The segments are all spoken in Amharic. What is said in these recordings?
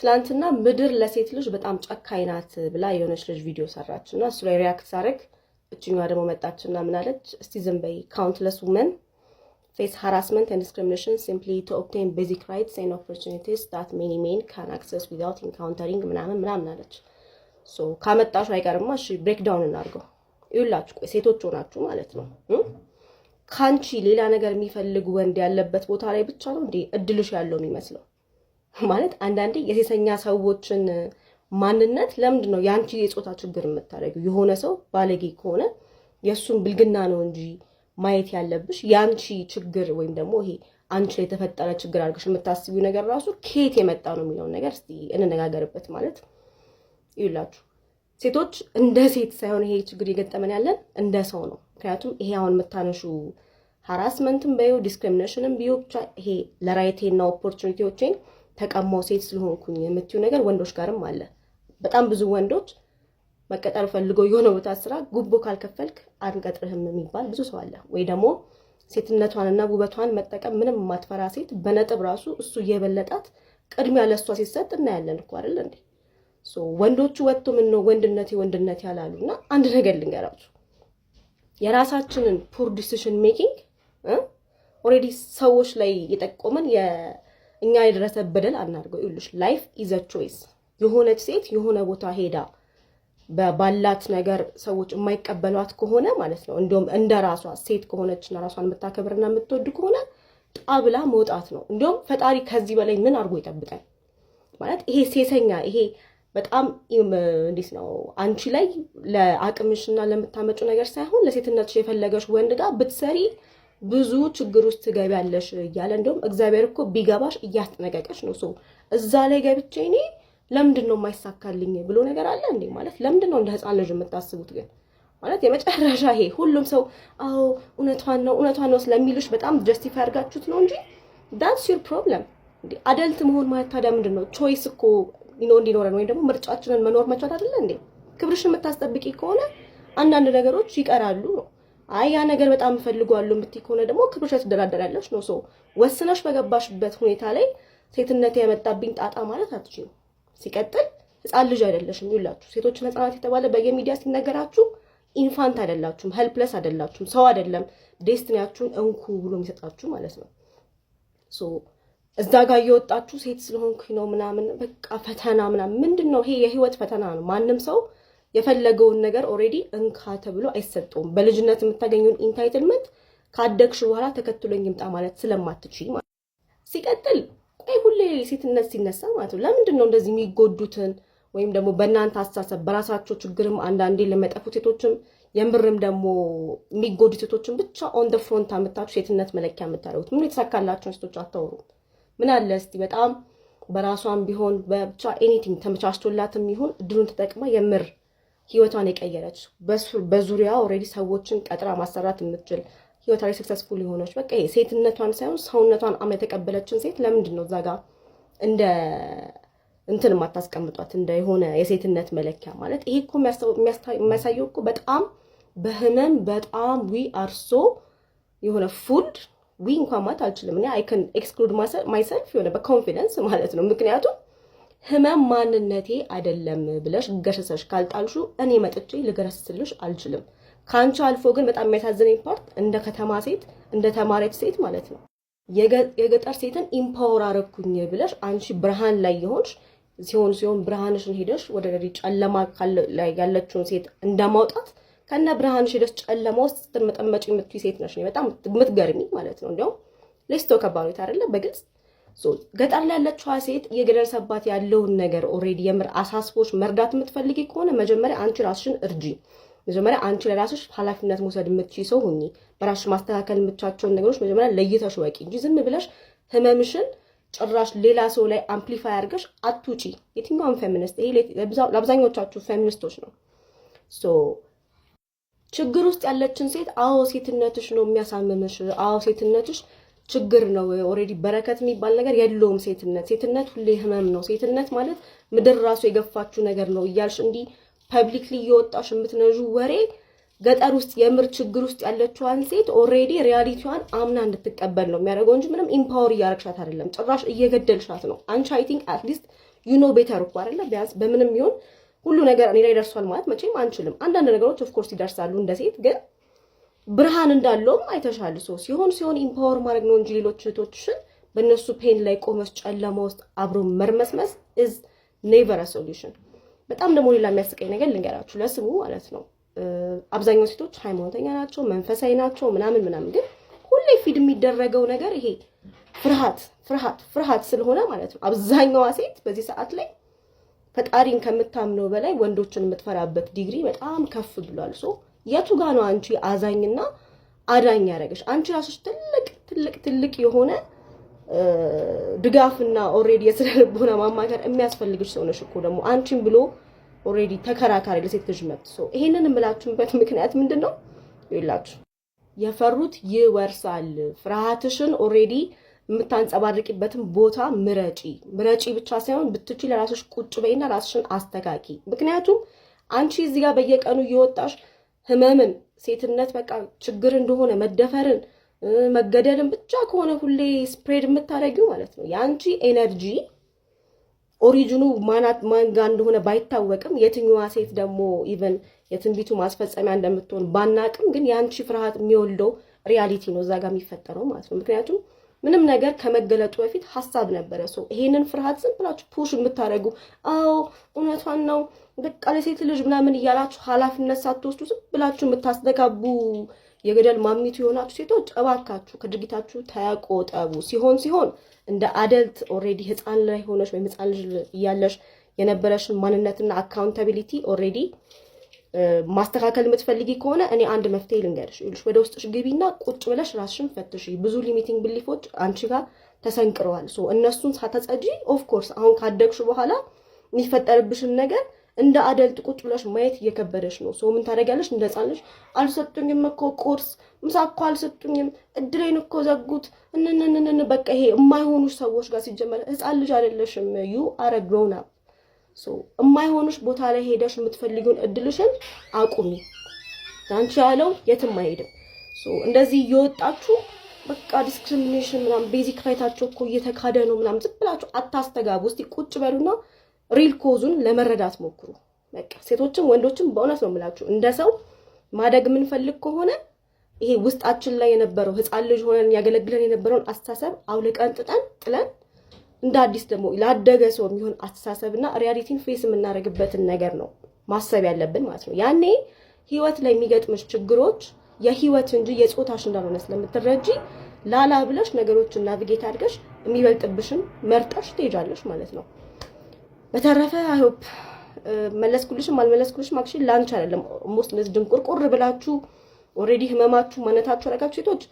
ትላንትና ምድር ለሴት ልጅ በጣም ጨካኝ ናት ብላ የሆነች ልጅ ቪዲዮ ሰራች እና እሱ ላይ react ሳደርግ እችኛዋ ደግሞ መጣችና ምን አለች? እስቲ ዝም በይ፣ countless women face harassment and discrimination simply to obtain basic rights and opportunities that many men can access without encountering ምናምን ምናምን አለች። So ካመጣሹ አይቀርማ እሺ break down እናድርገው። ይኸውላችሁ፣ ቆይ፣ ሴቶች ሆናችሁ ማለት ነው፣ ከአንቺ ሌላ ነገር የሚፈልግ ወንድ ያለበት ቦታ ላይ ብቻ ነው እንዴ እድልሽ ያለው የሚመስለው? ማለት አንዳንዴ የሴሰኛ ሰዎችን ማንነት ለምንድን ነው የአንቺ የጾታ ችግር የምታደርጊው? የሆነ ሰው ባለጌ ከሆነ የእሱን ብልግና ነው እንጂ ማየት ያለብሽ፣ የአንቺ ችግር ወይም ደግሞ ይሄ አንቺ ላይ የተፈጠረ ችግር አድርገሽ የምታስቢው ነገር ራሱ ከየት የመጣ ነው የሚለውን ነገር እስቲ እንነጋገርበት። ማለት ይኸውላችሁ፣ ሴቶች እንደ ሴት ሳይሆን ይሄ ችግር እየገጠመን ያለን እንደ ሰው ነው። ምክንያቱም ይሄ አሁን የምታነሹ harassment ም በዩ discrimination ም ቢዩ ብቻ ይሄ ለ right ኤና opportunity ዎቼን ተቀማው ሴት ስለሆንኩኝ የምትዩ ነገር ወንዶች ጋርም አለ። በጣም ብዙ ወንዶች መቀጠር ፈልገው የሆነ ቦታ ስራ ጉቦ ካልከፈልክ አንቀጥርህም የሚባል ብዙ ሰው አለ። ወይ ደግሞ ሴትነቷንና ውበቷን መጠቀም ምንም የማትፈራ ሴት በነጥብ ራሱ እሱ እየበለጣት ቅድሚያ ለእሷ ሲሰጥ እናያለን እኮ፣ አይደል እንዴ? ወንዶቹ ወጥቶ ምን ነው ወንድነቴ ወንድነት ያላሉ። እና አንድ ነገር ልንገራችሁ፣ የራሳችንን poor decision making already ሰዎች ላይ የጠቆመን እኛ የደረሰ በደል አናድርገው። ይኸውልሽ፣ life is a choice። የሆነች ሴት የሆነ ቦታ ሄዳ ባላት ነገር ሰዎች የማይቀበሏት ከሆነ ማለት ነው፣ እንዲሁም እንደ ራሷ ሴት ከሆነችና ራሷን የምታከብርና የምትወድ ከሆነ ጣብላ መውጣት ነው። እንዲሁም ፈጣሪ ከዚህ በላይ ምን አድርጎ ይጠብቃል? ማለት ይሄ ሴሰኛ፣ ይሄ በጣም እንዴት ነው፣ አንቺ ላይ ለአቅምሽና ለምታመጪው ነገር ሳይሆን ለሴትነትሽ የፈለገሽ ወንድ ጋር ብትሰሪ ብዙ ችግር ውስጥ ትገቢያለሽ እያለ እንዲሁም እግዚአብሔር እኮ ቢገባሽ እያስጠነቀቀሽ ነው። So እዛ ላይ ገብቼ እኔ ለምንድን ነው የማይሳካልኝ ብሎ ነገር አለ እንዴ? ማለት ለምንድን ነው እንደ ህፃን ልጅ የምታስቡት ግን? ማለት የመጨረሻ ይሄ ሁሉም ሰው አዎ እውነቷን ነው፣ እውነቷን ነው ስለሚሉሽ በጣም justify አድርጋችሁት ነው እንጂ that's your problem። Adult መሆን ማለት ታዲያ ምንድን ነው? Choice እኮ እንዲኖረን ወይም ደግሞ ምርጫችንን መኖር መቻል አይደለ እንዴ? ክብርሽን የምታስጠብቂ ከሆነ አንዳንድ ነገሮች ይቀራሉ ነው። አይ ያ ነገር በጣም እፈልገዋለሁ የምትይ ከሆነ ደግሞ ክብርሽ ላይ ትደራደሪያለሽ ነው። So ወስነሽ በገባሽበት ሁኔታ ላይ ሴትነት ያመጣብኝ ጣጣ ማለት አትችይም። ሲቀጥል ህፃን ልጅ አይደለሽም። ይላችሁ ሴቶችን ህፃናት የተባለ በየሚዲያ ሲነገራችሁ infant አይደላችሁም፣ helpless አይደላችሁም። ሰው አይደለም destiny ያችሁን እንኩ ብሎ የሚሰጣችሁ ማለት ነው። So እዛ ጋር እየወጣችሁ ሴት ስለሆንኩኝ ነው ምናምን በቃ ፈተና ምናምን ምንድን ነው ይሄ? የህይወት ፈተና ነው። ማንም ሰው የፈለገውን ነገር already እንካ ተብሎ አይሰጠውም። በልጅነት የምታገኘውን entitlement ካደግሽ በኋላ ተከትሎኝ ይምጣ ማለት ስለማትችይ ማለት። ሲቀጥል ቆይ፣ ሁሌ ሴትነት ሲነሳ ማለት ነው ለምንድን ነው እንደዚህ የሚጎዱትን ወይም ደግሞ በእናንተ አስተሳሰብ በራሳቸው ችግርም አንዳንዴ ለመጠፉት ሴቶችም የምርም ደግሞ የሚጎዱ ሴቶችን ብቻ on the front አምጥታችሁ ሴትነት መለኪያ የምታደርጉት? ምን የተሳካላቸውን ሴቶች አታወሩም? ምን አለ እስቲ በጣም በራሷም ቢሆን በብቻ anything ተመቻችቶላትም ይሁን እድሉን ተጠቅማ የምር ህይወቷን የቀየረች፣ በዙሪያ already ሰዎችን ቀጥራ ማሰራት የምትችል፣ ህይወቷ ላይ successful የሆነች፣ በቃ ይሄ ሴትነቷን ሳይሆን ሰውነቷን አምና የተቀበለችን ሴት ለምንድን ነው እዛ ጋር እንደ እንትን የማታስቀምጧት፣ እንደ የሆነ የሴትነት መለኪያ? ማለት ይሄ እኮ የሚያሳየው እኮ በጣም በህመም በጣም we are so የሆነ fooled። We እንኳን ማለት አልችልም እኔ፣ I can exclude myself የሆነ በ confidence ማለት ነው። ምክንያቱም ህመም ማንነቴ አይደለም ብለሽ ገሰሰሽ ካልጣልሹ እኔ መጥቼ ልገረስስልሽ አልችልም። ከአንቺ አልፎ ግን በጣም የሚያሳዝነኝ part እንደ ከተማ ሴት፣ እንደ ተማረች ሴት ማለት ነው፣ የገጠር ሴትን empower አረግኩኝ ብለሽ አንቺ ብርሃን ላይ የሆንሽ ሲሆን ሲሆን ብርሃንሽን ሄደሽ ወደ ጨለማ ላይ ያለችውን ሴት እንደማውጣት ከነ ብርሃንሽ ሄደሽ ጨለማ ውስጥ ስትመጠመጪ የምትይ ሴት ነሽ። በጣም የምትገርሚ ማለት ነው። እንዲያውም let's talk about it አይደለ በግልጽ። ገጠር ላይ ያለችዋ ሴት እየደረሰባት ያለውን ነገር already የምር አሳስቦሽ መርዳት የምትፈልጊ ከሆነ መጀመሪያ አንቺ ራስሽን እርጂ። መጀመሪያ አንቺ ለራስሽ ኃላፊነት መውሰድ የምትችይ ሰው ሁኚ። በራስሽ ማስተካከል የምትቻቸውን ነገሮች መጀመሪያ ለይተሽ ወቂ እንጂ ዝም ብለሽ ህመምሽን ጭራሽ ሌላ ሰው ላይ amplify አድርገሽ አትውጪ። የትኛውም ፌሚኒስት፣ ይሄ ለአብዛኞቻችሁ ፌሚኒስቶች ነው። So ችግር ውስጥ ያለችን ሴት አዎ ሴትነትሽ ነው የሚያሳምምሽ፣ አዎ ሴትነትሽ ችግር ነው። Already በረከት የሚባል ነገር የለውም ሴትነት። ሴትነት ሁሌ ህመም ነው። ሴትነት ማለት ምድር ራሱ የገፋችሁ ነገር ነው እያልሽ እንዲህ publicly እየወጣሽ የምትነዡ ወሬ ገጠር ውስጥ የምር ችግር ውስጥ ያለችዋን ሴት already reality ዋን አምና እንድትቀበል ነው የሚያደርገው እንጂ ምንም empower እያረግሻት አይደለም። ጭራሽ እየገደልሻት ነው። አንቺ I think at least You know better እኮ አይደለ? ቢያንስ በምንም ይሁን ሁሉ ነገር እኔ ላይ ደርሷል ማለት መቼም አንችልም። አንዳንድ ነገሮች of course ይደርሳሉ እንደ ሴት፣ ግን ብርሃን እንዳለውም አይተሻል። So ሲሆን ሲሆን empower ማድረግ ነው እንጂ ሌሎች እህቶችሽን በእነሱ pain ላይ ቆመሽ ጨለማ ውስጥ አብሮ መርመስመስ is never a solution። በጣም ደግሞ ሌላ የሚያስቀኝ ነገር ልንገራችሁ፣ ለስሙ ማለት ነው። አብዛኛው ሴቶች ሃይማኖተኛ ናቸው፣ መንፈሳዊ ናቸው፣ ምናምን ምናምን፣ ግን ሁሌ feed የሚደረገው ነገር ይሄ ፍርሃት ፍርሃት ፍርሃት ስለሆነ ማለት ነው። አብዛኛዋ ሴት በዚህ ሰዓት ላይ ፈጣሪን ከምታምነው በላይ ወንዶችን የምትፈራበት ዲግሪ በጣም ከፍ ብሏል። So የቱ ጋ ነው አንቺ አዛኝና አዳኝ ያደረገሽ? አንቺ ራስሽ ትልቅ ትልቅ ትልቅ የሆነ ድጋፍና already የስነ ልቦና ማማከር የሚያስፈልግሽ ሰው ነሽ እኮ። ደግሞ አንቺን ብሎ already ተከራካሪ ለሴት ልጅ መብት። So ይሄንን የምላችሁበት ምክንያት ምንድን ነው ይላችሁ፣ የፈሩት ይወርሳል። ፍርሃትሽን already የምታንጸባርቂበትን ቦታ ምረጪ። ምረጪ ብቻ ሳይሆን ብትቺ ለራስሽ ቁጭ በይና ራስሽን አስተካኪ። ምክንያቱም አንቺ እዚህ ጋር በየቀኑ እየወጣሽ ህመምን፣ ሴትነት በቃ ችግር እንደሆነ፣ መደፈርን፣ መገደልን ብቻ ከሆነ ሁሌ spread የምታደርጊው ማለት ነው፣ የአንቺ energy origin ኑ ማናት ማን ጋር እንደሆነ ባይታወቅም፣ የትኛዋ ሴት ደግሞ even የትንቢቱ ማስፈጸሚያ እንደምትሆን ባናቅም፣ ግን የአንቺ ፍርሃት የሚወልደው reality ነው እዛ ጋር የሚፈጠረው ማለት ነው። ምክንያቱም ምንም ነገር ከመገለጡ በፊት ሀሳብ ነበረ። So ይሄንን ፍርሃት ዝም ብላችሁ push የምታደርጉ፣ አዎ እውነቷን ነው በቃ ለሴት ልጅ ምናምን እያላችሁ ኃላፊነት ሳትወስዱ ዝም ብላችሁ የምታስተጋቡ የገደል ማሚቱ የሆናችሁ ሴቶች እባካችሁ ከድርጊታችሁ ተቆጠቡ። ሲሆን ሲሆን እንደ adult already ህፃን ላይ ሆነሽ ወይም ህፃን ልጅ እያለሽ የነበረሽን ማንነትና accountability already ማስተካከል የምትፈልጊ ከሆነ እኔ አንድ መፍትሄ ልንገርሽ። ይኸውልሽ፣ ወደ ውስጥሽ ግቢና ቁጭ ብለሽ ራስሽን ፈትሺ። ብዙ limiting belief ኦች አንቺ ጋር ተሰንቅረዋል። So እነሱን ሳታጸጂ of course አሁን ካደግሽ በኋላ የሚፈጠርብሽን ነገር እንደ adult ቁጭ ብለሽ ማየት እየከበደሽ ነው። So ምን ታደርጊያለሽ? እንደ ህፃን ልጅ አልሰጡኝም እኮ ቁርስ፣ ምሳ እኮ አልሰጡኝም፣ እድሌን እኮ ዘጉት፣ እንንንንን በቃ ይሄ የማይሆኑሽ ሰዎች ጋር። ሲጀመር ህፃን ልጅ አይደለሽም። You are a grown up። የማይሆኑሽ ቦታ ላይ ሄደሽ የምትፈልጊውን እድልሽን አቁሚ። አንቺ ያለው የትም አይሄድም። እንደዚህ እየወጣችሁ በቃ discrimination ምናምን basic right ኣቸው እኮ እየተካደ ነው ምናምን ዝም ብላችሁ አታስተጋቡ። እስቲ ቁጭ በሉና real cause ኡን ለመረዳት ሞክሩ። በቃ ሴቶችም ወንዶችም በእውነት ነው የምላችሁ፣ እንደ ሰው ማደግ የምንፈልግ ከሆነ ይሄ ውስጣችን ላይ የነበረው ህፃን ልጅ ሆነን ያገለግለን የነበረውን አስተሳሰብ አውልቀን ጥጠን ጥለን እንደ አዲስ ደግሞ ላደገ ሰው የሚሆን አስተሳሰብና reality ን face የምናደርግበትን ነገር ነው ማሰብ ያለብን ማለት ነው። ያኔ ህይወት ላይ የሚገጥምሽ ችግሮች የህይወት እንጂ የጾታሽ እንዳልሆነ ስለምትረጂ ላላ ብለሽ ነገሮችን navigate አድርገሽ የሚበልጥብሽን መርጠሽ ትሄጃለሽ ማለት ነው። በተረፈ I hope መለስኩልሽም አልመለስኩልሽም actually ላንቺ አይደለም። Almost እንደዚህ ድንቁርቁር ብላችሁ already ህመማችሁ ማነታችሁ ያደረጋችሁ ሴቶች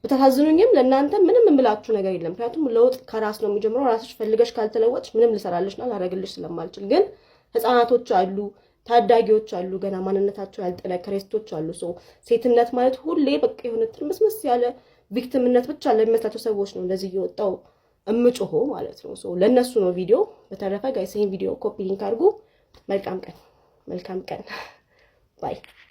ብታሳዝኑኝም ለእናንተ ምንም የምላችሁ ነገር የለም። ምክንያቱም ለውጥ ከራስ ነው የሚጀምረው። ራስሽ ፈልገሽ ካልተለወጥሽ ምንም ልሰራልሽና ላደርግልሽ ስለማልችል። ግን ህፃናቶች አሉ፣ ታዳጊዎች አሉ፣ ገና ማንነታቸው ያልጠነከረ ሴቶች አሉ። So ሴትነት ማለት ሁሌ በቃ የሆነ ትርምስምስ ያለ victim ነት ብቻ ለሚመስላቸው ሰዎች ነው እንደዚህ እየወጣው እምጮሆ ማለት ነው። So ለእነሱ ነው ቪዲዮ። በተረፈ guys ይህን ቪዲዮ copy link አድርጉ። መልካም ቀን፣ መልካም ቀን። Bye።